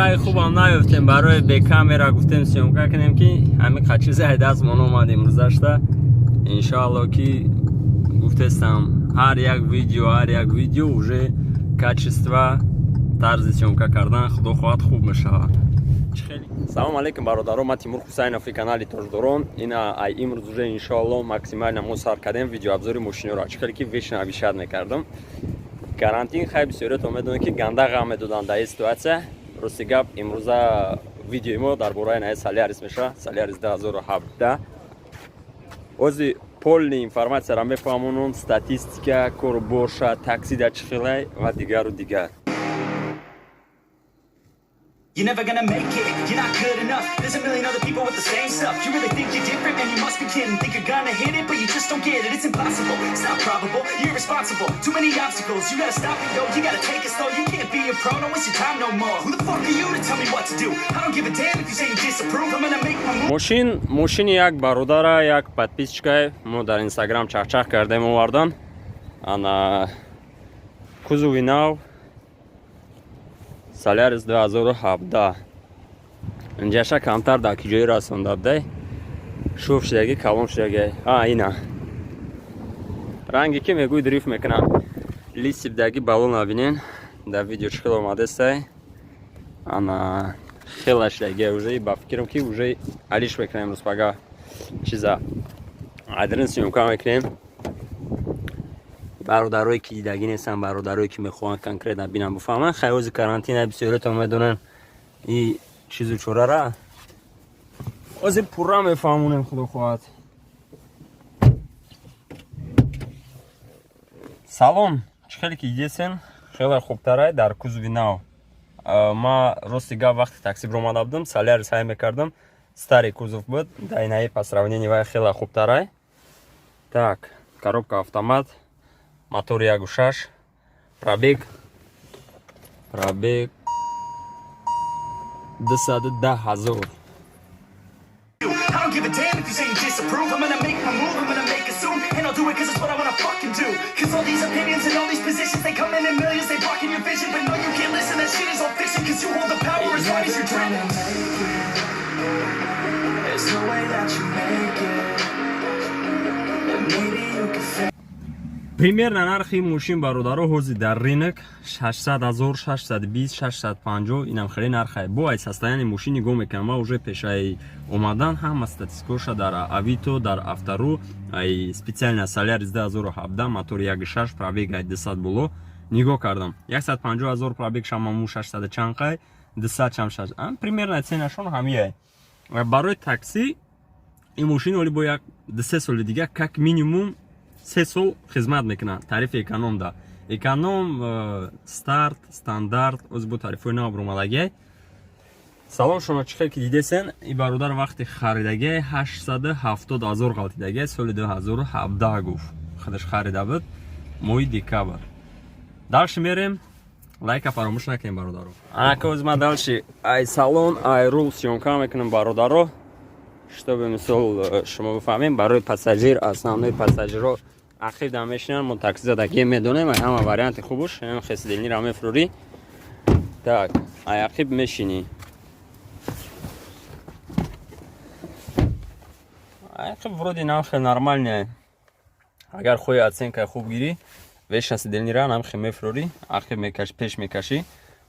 Мавқеи хубам наёфтем барои бекамера, гуфтем, съёмка кунем, ки ҳамин қачизаи дастмон омад имрӯзашта. Иншоалло, ки гуфтестам, ҳар як видео, ҳар як видео уже качество, тарзи съёмка кардан, худо хоҳад, хуб мешавад. Салом алейкум, бародаро! Ман Тимур Ҳусайнови, канали Тоҷдорон. Ина, ай имрӯз уже, иншоалло, максимально мо сар кардем видеообзори мошиноро. Чӣ хеле ки вечно обещать мекардам. Карантин, хай, бисёриятон медонед, ки ганда ғам медоданд дар ин ситуация. Рости гап, имрӯза видеои мо дар бораи наи Солярис мешавад, Солярис 2017. Ози полный информацияро мефаҳмонам: статистика, кору борша, таксида чӣ хелай ва дигару дигар. You're never gonna make it, you're not good enough. There's a million other people with the same stuff. You really think you're different? Man, you must be kidding. Think you're gonna hit it, but you just don't get it. It's impossible, it's not probable, you're irresponsible. Too many obstacles, you gotta stop it, yo. You gotta take it slow, you can't be a pro. Don't waste your time no more. Who the fuck are you to tell me what to do? I don't give a damn if you say you disapprove. I'm gonna make my move. Мошин мошини як бародара, як подписчикае мо дар Инстаграм чахчах кардем, овардан. Ана, кузови нав, Солярис 2017. Инҷаша камтар дар ки ҷои расонда будай, шуф шудаги, калон шудаги. А ина ранге ки мегӯй, дрифт мекунам. Листи будаги балона бинен, дар видео чӣ хел омадестай. Ана, хела шудаги уже, ба фикрам, ки уже алиш мекунем. Имрӯз пага чиза адрин съёмка мекунем. Бародарое ки дидагӣ нестанд, бародарое ки мехоҳанд конкретно бинан, бифаҳманд. Хай, ҳози карантина, бисёриятон медонанд и чизу чорара. Ҳозир пурра мефаҳмонем, худо хоҳад. Салон чӣ хеле ки дидесен, хеле хубтарай дар кузови нав. Ма, рости гап, вақте такси биромада будам, Солярис ҳай мекардам, старый кузов буд. Дар инаи по сравнению вай хеле хубтарай. Так, коробка автомат, мотор 1,6, пробег 210 000. I don't give a damn if you say you disapprove. I'm gonna make my move, I'm gonna make it soon. And I'll do it 'cause it's what I wanna fucking do. 'Cause all these opinions and all these positions, they come in millions, they blocking your vision. But no, you can't listen, that shit is all fiction. 'Cause you hold the power as long as you're dreaming. There's no way that you make it. And maybe you can fake Примерно нархи мошин, бародаро, ҳозир дар рынок 600 ҳазор, 620, 650, инам хеле нархае. Бо ай состояние мошин нигоҳ мекунам. Ма уже пешаи омадан ҳама статистикаша дар Авито, дар Автору, ай специально Солярис 2017, мотори 1,6, пробег ай 200 боло нигоҳ кардам. 150 ҳазор пробег шамаму 600 чанд қай, 200 чам, 6, примерно ценашон ҳамияй. Барои такси ин мошин оли бо як 2-3 соли дига, как минимум 3 сол хизмат мекунад. Тарифи эконом да, эконом, старт, стандарт, оз бо тарифҳои нав баромадагиай. Салон шумо чӣ хел ки дидесен, и бародар вақти харидагиай 870 ҳазор ғалтидагиай, соли 2017 гуфт, худаш харида буд моҳи декабр. Дальше мерем, лайка фаромӯш накунем, бародаро. Анака, оз ман дальше ай салон, ай рул съёмка мекунем, бародаро, чтобы мисол шумо бифаҳмем. Барои пассажир, основной пассажиро ахир дам мешинанд, мо такси задагие медонем, ай ҳама варианти хубуш хесиделнира мефурӯрӣ. Так, ай ақиб мешинӣ, ақиб вроде нам хел нормальный. Агар хоҳи оценкаи хуб гирӣ, вечно сидельнира намхе мефурӯрӣ, ақиб мекаш, пеш мекашӣ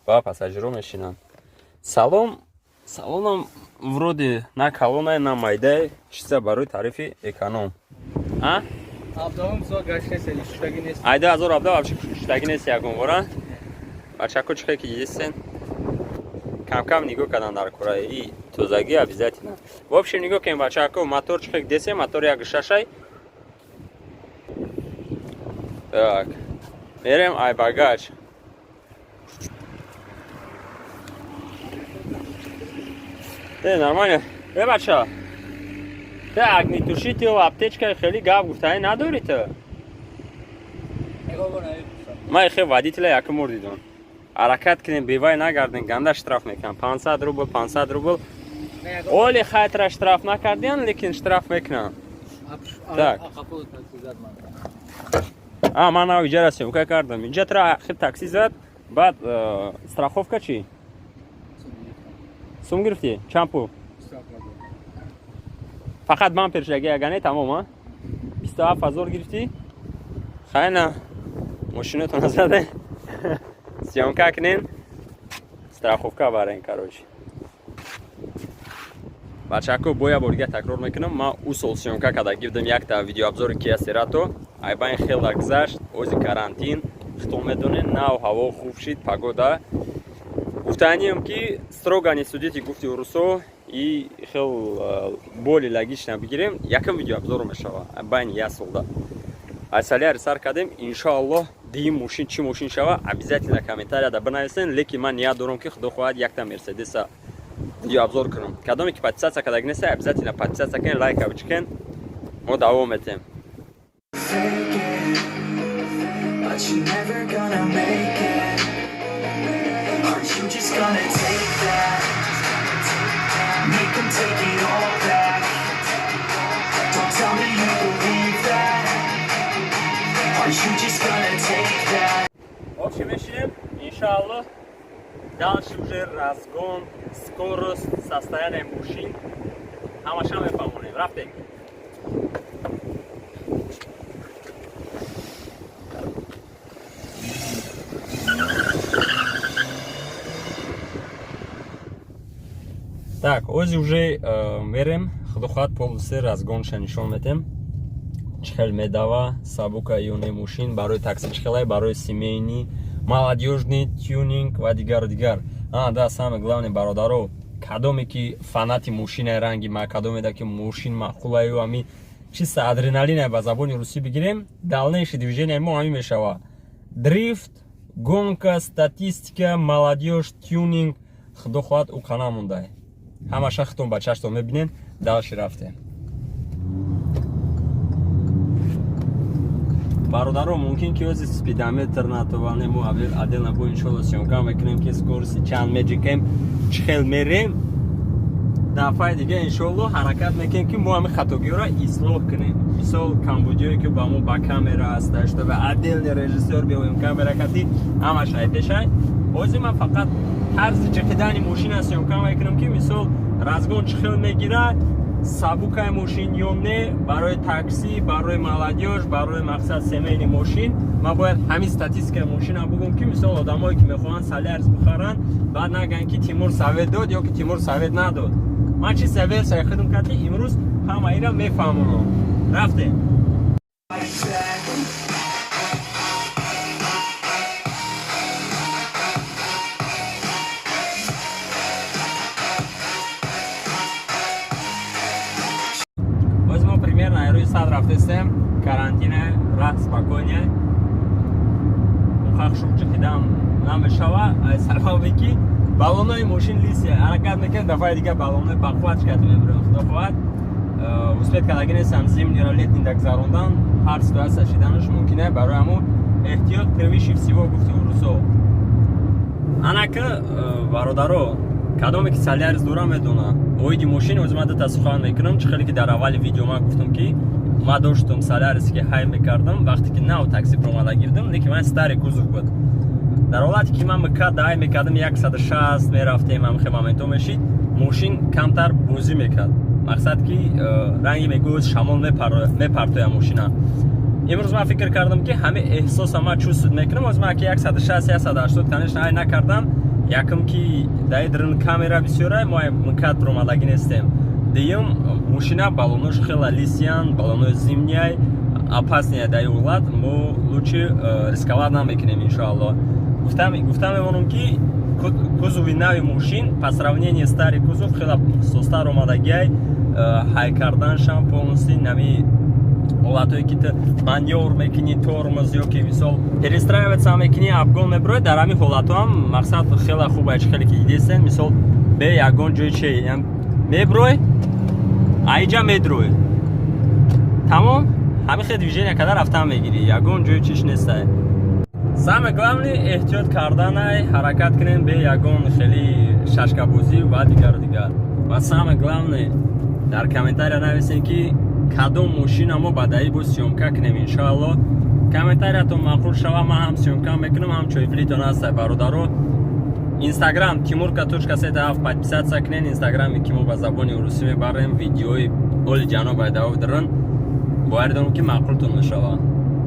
ва пассажиро мешинанд. Салон, салонам вроде на калонай, на майдай, чиста барои тарифи эконом, а? Абдуҳум сол гаштест, шуштагӣ нест. Ай 2017 вообще шуштагӣ нест ягон бора. Бачако, чӣ хел ки дидистен, камкам нигоҳ кардан дар кораи и тозагӣ обязательно. В общем, нигоҳ кунем, бачако, мотор чӣ хел дидесен, мотор 1,6-ай. Так, мерем ай багаж. Э, нормально. Э, бача, те огнетушитель, аптечка, хеле гап гуфтаи надорӣ ту? Ман хе водителя якум бор дидам. Ҳаракат кунем, бевай нагардем, ганда штраф мекунам. 500 рубл, 500 рубл. Оли хайтра штраф накардиан, лекин штраф мекунам. Так. А, ман нав иҷара съёмка кардам. Инҷа тра хел такси зад, баъд страховка чӣ? Сум гирифтӣ? Чанд пул? Фақат бампершаги, ягане тамом, а? 27 000 гирифтӣ? Хайна, мошинатона заде. Съёмка кунен. Страховка барен, короче. Бачако, бо я бор дига такрор мекунам, ман ӯ сол съёмка карда гирдам якта видеообзори Kia Cerato. Айбайн хела гузашт, ози карантин, хитон медонед, нав ҳаво хуб шид, погода. Гуфтанием ки строго не судите, гуфти урусо, и хел более логично бигирем, якам видеообзор мешава байни як солда. Аз Соляри сар кардем, иншоаллоҳ дигим мошин чӣ мошин шава, обязательно комментарияда бинависен, лекин ман ният дорам ки худо хоҳад якта Мерседеса видеообзор кунам. Кадоме ки подписаться кардаги неста, обязательно подписаться кунен, лайка бичикен, мо давом метем. Fake it, but you're never gonna make it. Are you just gonna take that? Make 'em take it all back. Don't tell me you believe that. Are you just gonna take that? Вообще мешинем, иншоаллоҳ, дальше уже разгон, скорость, состояние мошин ҳамаша мефаҳмонем. Рафтем. Так, ози уже мерем, худо хоҳад, полностью разгонша нишон метем, чӣ хел медава, сабука ё не мошин, барои такси чӣ хелай, барои семейный, молодёжный, тюнинг ва дигару дигар. А, да, самое главное, бародаро, кадоме ки фанати мошинаи ранги ма, кадомеда ки мошин маъқулаю ами чиста адреналина, ба забони русӣ бигирем, дальнейшее движение мо ҳамин мешава: дрифт, гонка, статистика, молодёжь, тюнинг. Худо хоҳад, ӯ қана мондай, ҳамаша худтон ба чаштон мебинен. Дальше рафтем. Бародаро, мумкин ки ози спидометр натавонем, мо отдельно бо иншолло съёмка мекунем ки скорости чанд меҷикем, чӣ хел мерем. Дафъаи дига иншолло ҳаракат мекунем ки мо ҳамин хатогиҳоро ислоҳ кунем, мисол камбудиҳое ки ба мо ба камера аст, чтобы отдельный режиссёр биёем, камера кати ҳамаш айпешай. Ҳозир ман фақат тарзи ҷиқидани мошина съёмка мекунам, ки мисол разгон чӣ хел мегирад, сабукай мошин ё не, барои такси, барои молодёжь, барои мақсад семейный мошин. Ман бояд ҳамин статистикаи мошина бугум, ки мисол одамое ки мехоҳанд Солярис бихаранд, баъд нагӯянд ки Тимур совет дод ё ки Тимур совет надод. Ман чиста версияи худам кард, ки имрӯз ҳама ира мефаҳмонам. Рафтем. Fight back. Боз мо примерно рӯи 100 рафтестем, карантине, раҳ спокойне, мухақ шурчиқидам намешава, аз сабабе ки баллонои мошин лисия. Ҳаракат мекунем, дафъаи дига баллонои бақувват шикат мебурем. Худо хоҳад, успеть кардаги нестам зимнийро летний гузарондан, ҳар ситуация шиданаш мумкин е, барои ҳамун эҳтиёт превыше всего, гуфти урусо. Анака, бародаро, кадоме ки Солярис дора, медона оиди мошин. Ози ман дута сухан мекунам. Чӣ хеле ки дар аввали видео ман гуфтам, ки ман доштам Солярисе, ки ҳай мекардам, вақте ки нав такси промада гирдам, лекин ман старый кузов буд. Дар ҳолате ки ман МКАД ҳай мекардам, 160 мерафтем, ҳамхе моментҳо мешид, мошин камтар бозӣ мекард, мақсад ки ранги мегӯз шамол мепартоя мошина. Имрӯз ман фикр кардам, ки ҳамин эҳсоса ман чувствовать мекунам. Оз ман ки 160, 180, конечно, ай накардам. Якум, ки даи дрын камера бисёра, мо МКАД промадагӣ нестем. Дуюм, мошина баллонош хела лисиян, баллонои зимний, опасния даи ҳолат мо лучше рисковать намекунем, иншоалло. Гуфта мемонам, ки кузови нави мошин по сравнению старый кузов хела состар омадагиай, ҳай карданшам полностью нами ҳолатҳое ки ту манёвр мекунӣ, тормоз ё ки мисол перестраиваться мекунӣ, обгон меброи, дар ҳамин ҳолатҳо ҳам мақсад хела хуб ай. Чӣ хеле ки дидестен, мисол бе ягон ҷои че меброй, аиҷа медрой, тамом, ҳамин хел движение карда рафтан мегирӣ, ягон ҷои чиш нестай. Самое главное эҳтиёт карданай, ҳаракат кунем бе ягон хели шашкабозӣ ва дигару дигар. Ва самое главное, дар комментария нависем, ки кадом мошина мо ба даи бо съёмка кунем. Иншоалло, комментариятон маъқул шава, ман ҳам съёмка мекунам, ҳам чойпулитон ҳастай, бародаро. Инстаграм Тимурка.7, подписаться кунен. Инстаграме ки мо ба забони русӣ мебарем видеои оли ҷаноб Айдаов доран. Боварӣ дорам, ки маъқултон мешавад.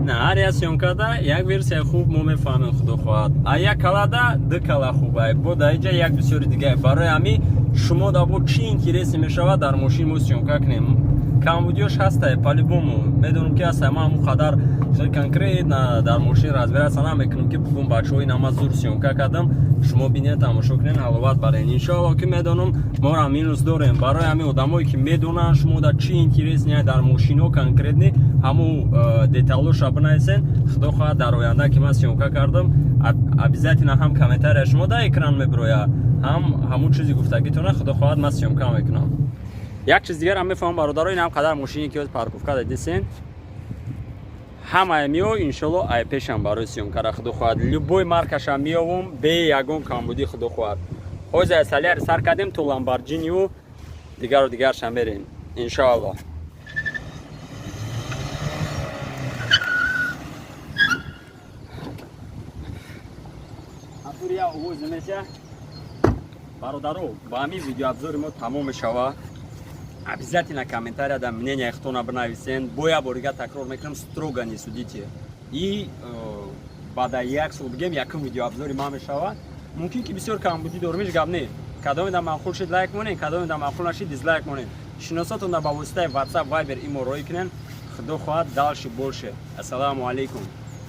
На ҳар як съёмкада як версияи хуб мо мефаҳмем, худо хоҳад. А як калада ду кала хуб, бо дар иҷа як бисёри дига. Барои ҳамин шумо да бо чӣ интереси мешавад, дар мошин мо съёмка кунем. Камбудиёш ҳастай, по-любому медонам, ки ҳастай. Ман ҳамон қадар конкретно дар мошин разбираться намекунам, ки бугум бачаҳои нама зур съёмка кардам, шумо бинед, тамошо кунед, ҳаловат барен. Иншоалло, ки медонам, моро минус дорем. Барои ҳамин одамое ки медонанд, шумо дар чӣ интересный дар мошино, конкретный ҳамун деталоша бинависен. Худо хоҳад, дар оянда ки ман съёмка кардам, обязательно ҳам комментария шумо дар экран мебирояд, ҳам ҳамун чизи гуфтагитона, худо хоҳад, ман съёмка мекунам. Як чиз дигарам мефаҳмам, бародаро: ин ҳам қадар мошине ки парковка дадисен, ҳамае миё, иншолло, ай пешам барои съёмкара, худо хоҳад, любой маркаша миёвум бе ягон камбудӣ, худо хоҳад. Ҳозир аз Соляри сар кардем, то Ламборҷинию дигару дигарша мерем, иншоалло. Я овоз меша. Бародаро, ба ҳамин видеообзори мо тамом мешавад. Обязательно комментария мнение худтона бинависен. Бо як бор дига такрор мекунам: строго не судите. И баъда як сол, бигем, якум видеообзори ман мешавад. Мумкин ки бисёр камбудӣ дорем, ҳеҷ гап не. Кадоме да маъқул шид, лайк монен, кадоме да маъқул нашид, дизлайк монен. Шиносотон да ба воситаи WhatsApp, Viber, имо роӣ кунен. Худо хоҳад, дальше больше. Ассалому алайкум.